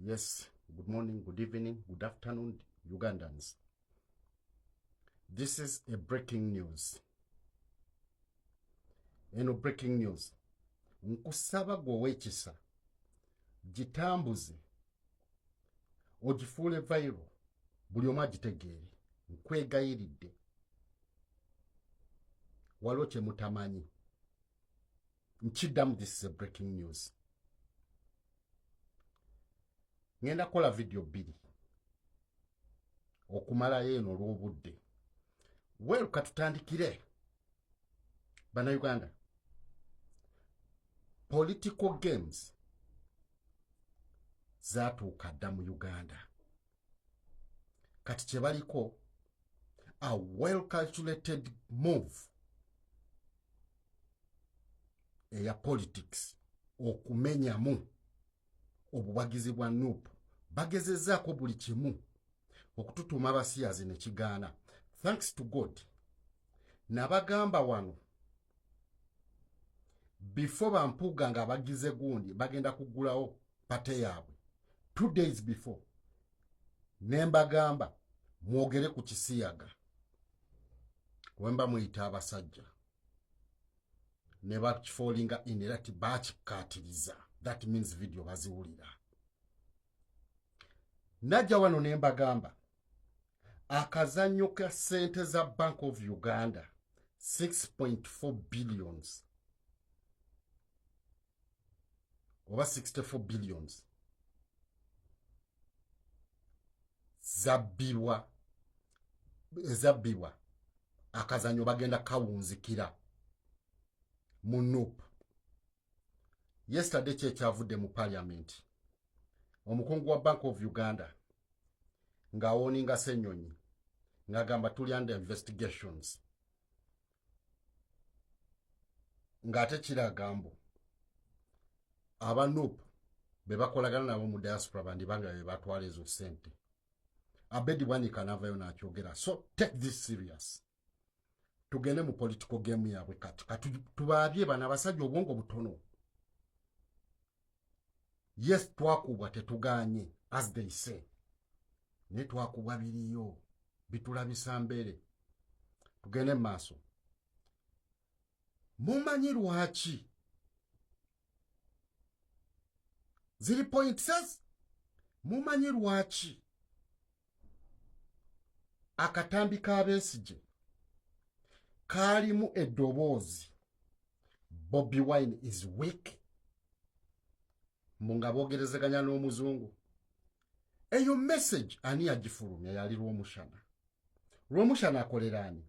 Yes, good morning, good evening, good afternoon, Ugandans. This is a breaking news. Eno breaking news. Nkusaba gwe ow'ekisa gitambuze ogifuule viral buli omu agitegeere. Nkwegayiridde, waliwo kye mutamanyi. Nkiddamu, this is a breaking news. Ngenda kukola vidiyo bbiri okumalayo eno olw'obudde. Well, katutandikire Bannayuganda. Political games zaatuuka dda mu Uganda. Kati kye baliko a well calculated move eya politics okumenyamu obuwagizi bwa NUP. Bagezezzaako buli kimu okututuuma abasiyazi ne kigaana. Thanks to God, nabagamba wano before bampuuga nga abagize gundi bagenda kuggulawo pate yaabwe 2 days before, ne mbagamba mwogere ku kisiyaga wemba muyita abasajja ne bakifallinga in, era tibakikkaatiriza. That means video baziwulira. Najja wano ne mbagamba akazannyo ka ssente za Bank of Uganda, 6.4 billions oba 64 billions zabbibwa, ezabbibwa. Akazannyo bagenda kawunzikira mu NUP. Yesterday kyekyavudde mu Parliament, omukungu wa Bank of Uganda ng'awarninga Ssenyonyi ng'agamba tuli under investigations, ng'ate kiraga mbu aba NUP be bakolagana nabo mu diaspora bandibanga be batwala ezo ssente. Abedi Bwanika n'avayo n'akyogera. So take this serious. Tugende mu political game yaabwe kati. Kati tubaabye bano abasajja obwongo butono. Yes, twakubwa, tetuganye, as they say, naye twakubwa biriyo bitulabisa mbere. Tugende mu maaso. Mumanyi lwaki ziri points? Mumanyi lwaki akatambi k'Abesigye kaalimu eddoboozi "Bobi Wine is weak", mbu nga boogerezeganya n'omuzungu? Eyo message ani yagifulumya? Yali Lwomushana. Lwomushana akolera ani?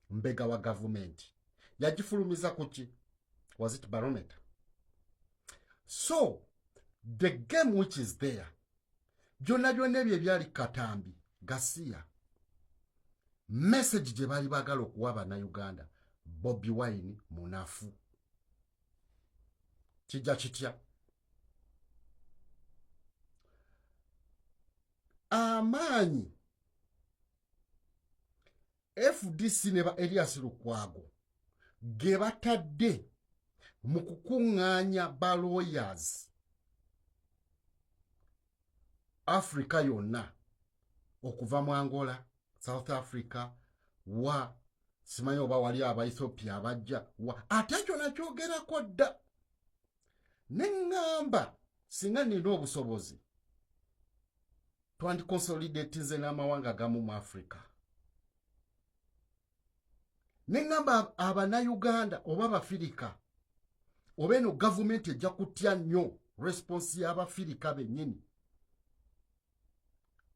Mbega wa gavumenti. Yagifulumiza kuki? Was it Barometer? So the game which is there, byonna byonna ebyo ebyali katambi gasiya, message gye baali baagala okuwa Bannayuganda, Bobi Wine munafu. Kijja kitya? Amaanyi FDC ne ba Erias Lukwago ge batadde mu kukuŋŋaanya ba lawyers Africa yonna, okuva mu Angola, South Africa, wa simanyi oba wali aba Ethiopia abajja wa, ate ekyo nakyogerako dda ne ŋŋamba singa nina obusobozi twandiconsolidatinze n'amawanga agamu mu Africa. Ne ŋŋamba Abannayuganda oba Abafirika oba eno gavumenti ejja kutya nnyo response y'Abafirika bennyini,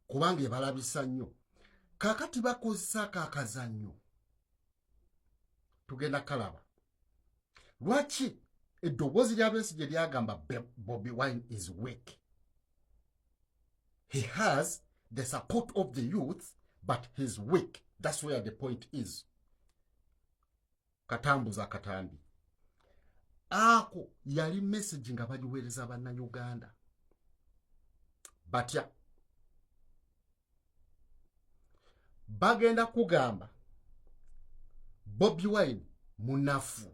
kubanga ebalabisa nnyo. Kaakati bakozesa akazannyo, tugenda kalaba lwaki eddoboozi lya Besigye lyagamba Bobi Wine is weak. He has the support of the youth, but he's weak. That's where the point is. Katambuza akatambi ako yali message nga bagiweereza Bannayuganda batya. Bagenda kugamba Bobi Wine munafu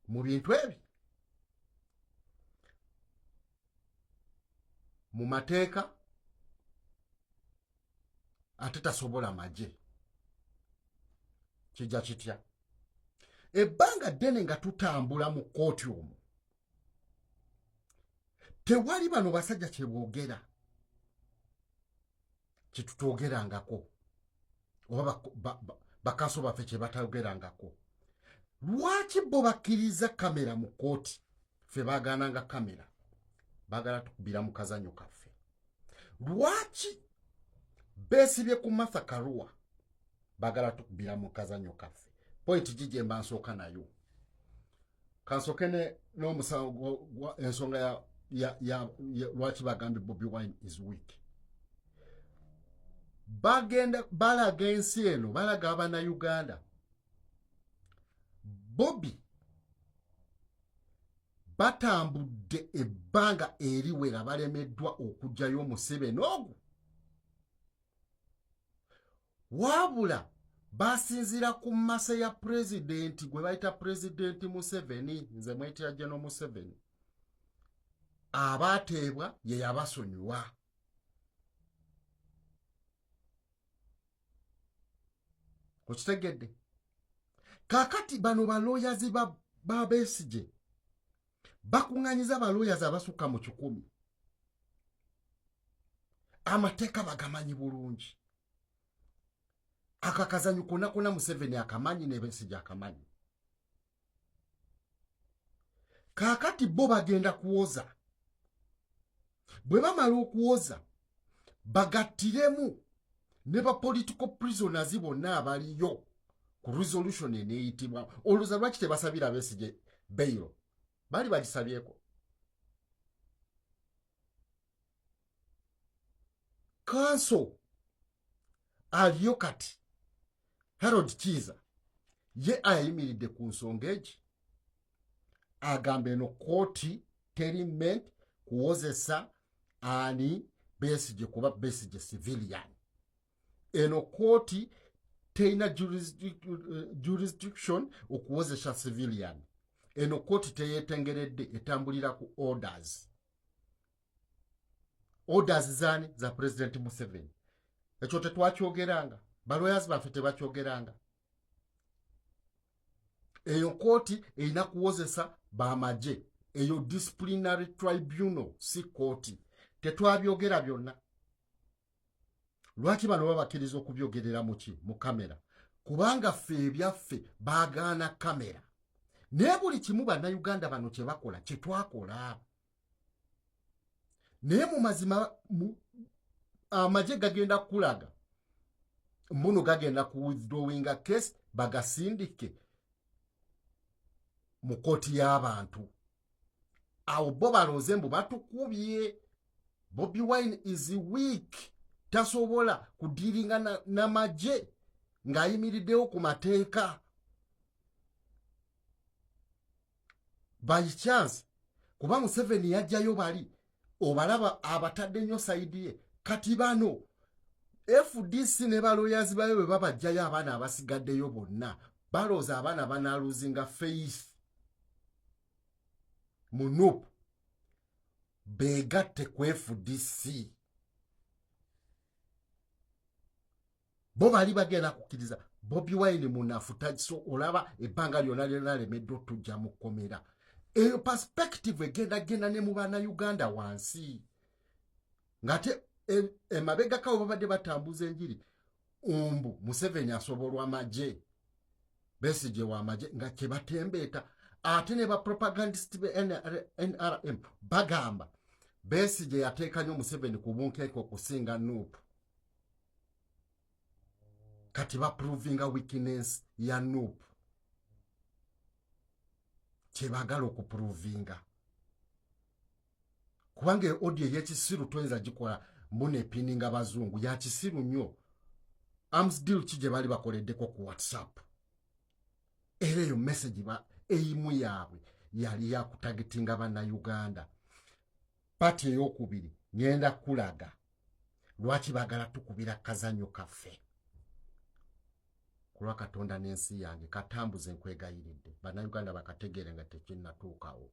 mu bintu ebi. Mu mateeka ate tasobola magye. Kijja kitya? Ebbanga ddene nga tutambula mu kkooti omwo, tewali bano basajja kyeboogera kyetutwogerangako oba bakaso baffe kye batayogerangako. Lwaki bo bakkiriza kamera mu kkooti, ffe bagaananga kamera? Baagala tukubira mu kazanyo kaffe. Lwaki beesibye ku Martha Karua? Baagala tukubira mu kazanyo kaffe. Point gye mba nsooka nayo, kansooke n'omusango, ensonga ya lwaki bagambye Bobi Wine is weak. Bagenda balaga ensi eno, balaga Abannayuganda, Bobi batambudde ebbanga eriwera, balemeddwa okuggyayo omusibe n'ogu. Wabula basinziira ku mercy ya pulezidenti gwe bayita Pulezidenti Museveni, nze mwetya Geno Museveni, abaateebwa ye yabasonyiwa. Okitegedde? Kaakati bano balooyazi ba Besigye bakuŋŋanyiza balooyazi abasukka mu 100. Amateeka bagamanyi bulungi. Akakazanyo konna konna Museveni akamanyi ne Besigye akamanyi. Kaakati bo bagenda kuwoza. Bwe bamala okuwoza, bagattiremu ne ba political prisoners bonna abaliyo ku resolution eneeyitibwa. Olowooza lwaki tebasabira Besigye bail? Baali bagisabyeko. Counsel aliyo kati, Harold Kiiza, ye ayimiridde ku nsonga egi, agamba eno kooti teri meant kuwozesa ani? Besigye, kuba Besigye civilian. Eno kooti terina jurisdiction okuwozesa civilian. Eno kooti teyetengeredde, etambulira ku orders. Orders zaani? Za President Museveni. Ekyo tetwakyogeranga? Balawyers baffe tebakyogeranga? Eyo kooti erina kuwozesa bamagye. Eyo disciplinary tribunal, si kooti. Tetwabyogera byonna? Lwaki bano babakkiriza okubyogerera muki? Mu kamera. Kubanga ffe ebyaffe baagaana kamera. Naye buli kimu Bannayuganda bano kye bakola kye twakola. Naye mu mazima, amagye gagenda kulaga muno, gagenda ku withdrawinga case, bagasindike mu kooti y'abantu. Awo bo balooze mbu batukubye. Bobi Wine is weak, tasobola kudealinga n'amagye na ng'ayimiriddewo ku mateeka. By chance, kuba Museveni yajjayo bali obalaba abatadde nnyo side ye. Kati bano FDC ne baloyazi bayo bwe babajjayo, abaana abasigaddeyo bonna balowooza abaana banalosinga faith mu NUP, beegatte ku FDC. Bo bali bagenda kukkiriza Bobi Wine munafu, so olaba ebbanga lyonna lyonna alemedde otujja mu kkomera. Eyo perspective egenda genda ne mu Bannayuganda wansi, ng'ate emabegakawo babadde batambuza enjiri mbu Museveni asobolwa amagye, Besigye w'amagye, nga kyebatembeeta. Ate ne bapropagandist be NRM bagamba Besigye yateeka nnyo Museveni ku bunkenke okusinga NUP. Kati baprovinga weakness ya NUP, kyebagala okuprovinga, kubanga audio ey'ekisiru toyinza gikola mbuna epininga bazungu ya kisiru nnyo. Arms deal ki gye baali bakoleddeko ku WhatsApp? Era eyo message ba eyimu yaabwe yali yakutargetinga Bannayuganda. Part eyokubiri ngenda kulaga lwaki baagala tukubira kazanyo kaffe. Kulwa Katonda n'ensi yange, katambuze, nkwegayiridde, Bannayuganda bakategeere nga tekinnatuukawo.